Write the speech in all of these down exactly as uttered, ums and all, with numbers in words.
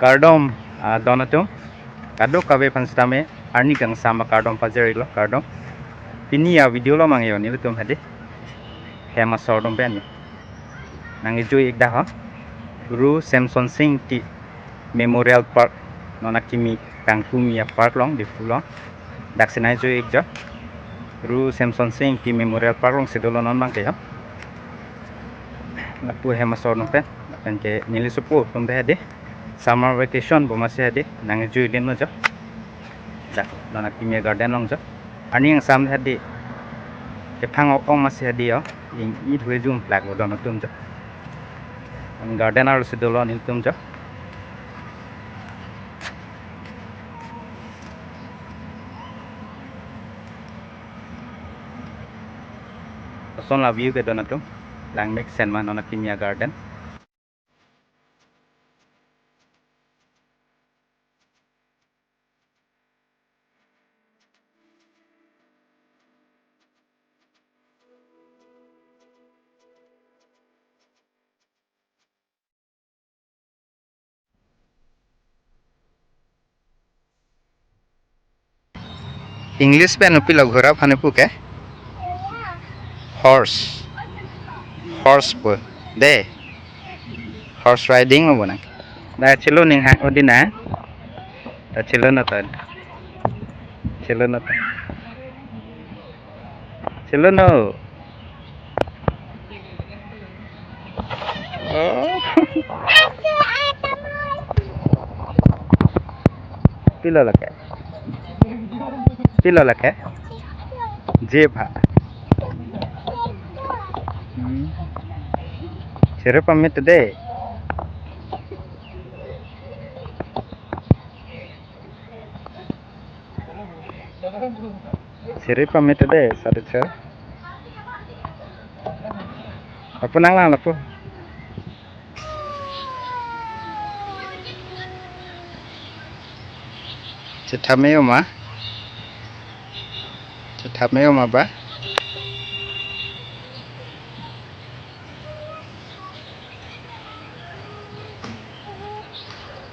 Kardom, ah, don atum. Kadokave aphan sitame arni kangsam akardom pajir-iklo, kardom. Pini avideo along mangyo nelitum hadi hem asor atum pen nangkejui-ik dak ho. Ru Semson Sing Ingti Memorial Park, non akimi Kangpumi apark along, Diphu along. Daksi nangkejui-ik jo. Ru Semson Sing Ingti Memorial Park alongsi dolo non abangke jo. Lapu hem asor atum pen, lapen ke neli sopo atum pen hadi summer vacation pu amatsi hadi nangkejui adim lo jo. Dak, non akimi garden along jo. Arni kangsam hadi kephang ok-ong amatsi hadi jo. Ing-i thuejun plak lo don atum jo. Garden arlosi dolo nelitum jo. Lason la view ke don atum. Langmesen ma non akimi agarden. English pen kopilo ghora aphan pu ke? Horse. Horse pu. De. Horse riding lo bonang. Da chelo ning hang odi na. Da chelo na ta. Chelo na ta. Chelo no. Oh. Pilo lake. Pilo lake. Jeep ha. Hmm. Chere pamit de. Chere pamit de, sadu cho. Lapu nanglang lapu. Chethame oma. Chethame oma ba.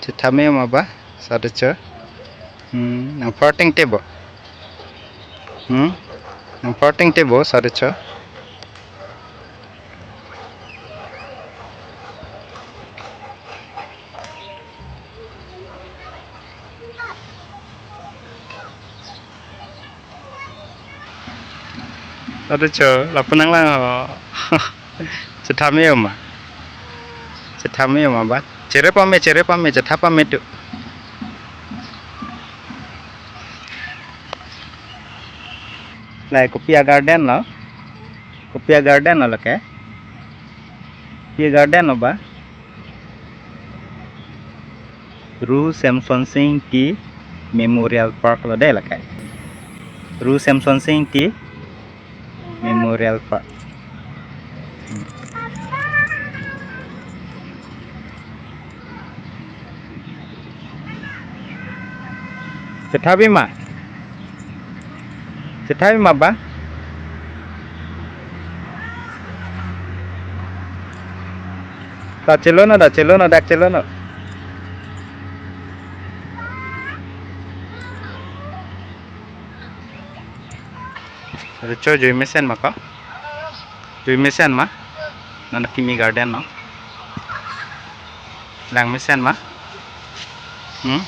Chethame oma ba, sadu cho. Hmm, nangpharting te bo. Hmm, nangpharting te bo, sadu cho. Sadu cho, lapu nanglang ho. Chethame oma. Chethame oma ba. Chere pame, chere pame, chetha pame tu. Lahai kopi agarden lo. Kopi agarden lo lake. Kopi agarden lo ba. Ru Semson Sing Ingti Memorial Park lo de lake. Ru Semson Sing Ingti Memorial Park. Chetha bima. Chetha bima ba. Ta chelo no, ta chelo no, dak chelo no. Ru cho, jui mesen ma ko? Jui mesen ma? Non akimi garden no. Lang mesen ma? Hmm?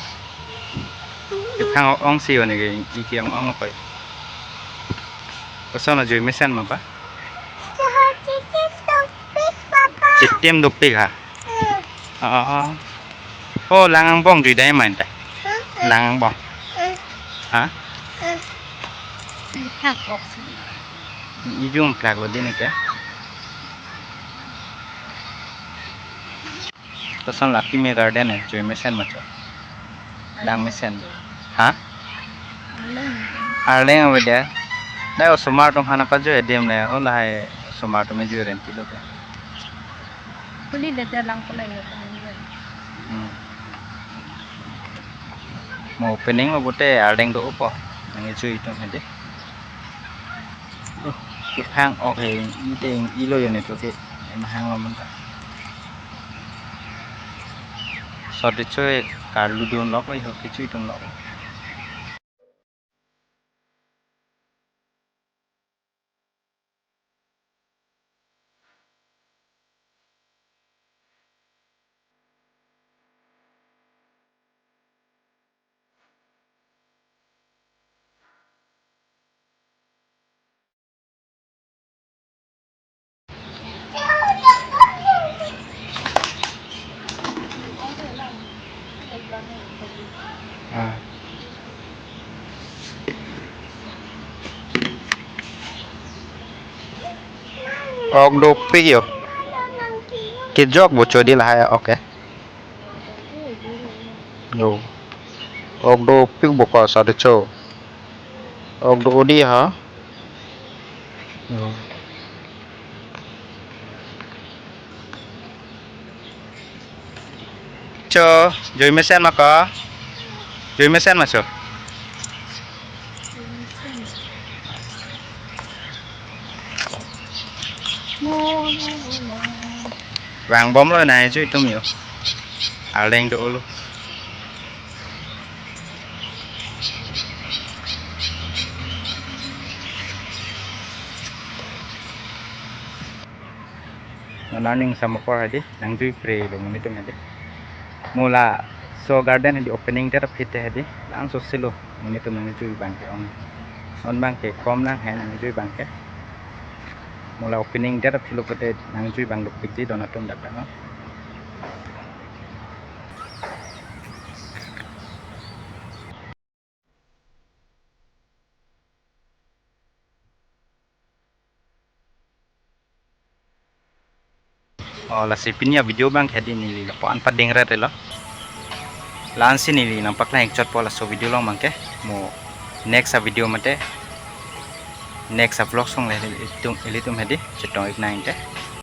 Kephang ok-ong si one ke, iki ong-ong koi. Koson lo, jui mesen ma ba? Chitim dopik ha. Ah. Oh, lang angbong jui dai main ta. Lang angbong. Ha? Hak ok si. Ijum plak lo din ke. Koson lo akimi garden e, jui mesen ma cho. Lang mesen. Ha? Arleng. Arleng avedet. Dai osomar atum aphan kajui adim le, o lahai osomar atum jui renti lo ke. Holi le te lang pulai lo. Hmm. Mo opening lo pute arleng do-opo. Nangkejui atum hadi. Oh, kephang ok he, ite ilo yo ne to ke. Mahang lo mun ta. Sode choi karlu dun lok, oi ho kechui dun lok. Ah. Ok dopik yo. Kejok bo chodi lahai, ok. Yo. Ok dopik bo ko sode cho. Ok do di ha. Yo. Cho, jui mesen ma ko? Jui mesen ma cho? Vang bom lo na jui tum yo. Aleng do lo. Non aning samapor hadi, nangjuipre lo monit atum hadi. Mo laso garden hadi opening det aphi te hadi, laso silo monit atum nangjui abang ke ong. Non abang ke kom nang hai nangjui abang ke. Mo la opening det aphi lo pute nangjui abang dopik di don atum dak dak no. Oh, lasi pini a-video abang ke hadi neli lapu-an padingret lo. La-ansi neli nangpaklang-ik chotpo laso video along abang ke. Mo next a-video mate, next a-vlog along le ilitum, ilitum hadi chetong-ik nang ke.